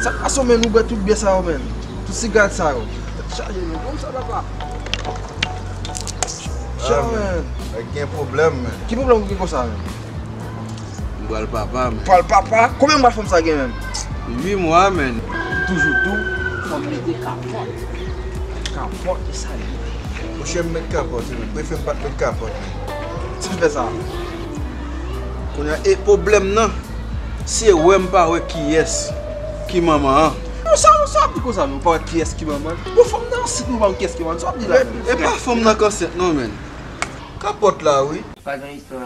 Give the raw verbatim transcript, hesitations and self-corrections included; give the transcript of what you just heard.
Sa k pase w, menn? Ou bwè tout byè sa yo, menn? Tout sigarèt sa yo? Tèt chaje, menn. Kòman sa, papa? Chan, menn. Nèg gen pwoblèm, menn. Ki pwoblèm ou gen konsa, menn? M pral papa, menn. Pral papa? Konbyen mwa fanm sa gen, menn? Uit mwa, menn. M toujou di w, fò m mete kapòt. Kapòt, e sa l ye. Monchè, m met kapòt, wi, men prefere m pa t met kapòt, wi. Sa k fè sa? Kounye a, e pwoblèm nan, se wè m pa wè kiyès ki manman an. Non, sa, sa ap di konsa, men ou pa wè kiyès ki manman an? Bon, fanm nan ansent, ou pa wè kiyès ki manman an? Sa w ap di la menm? E pa fanm nan k ansent, non, menn. Kapòt la, wi. Pa gen istwa.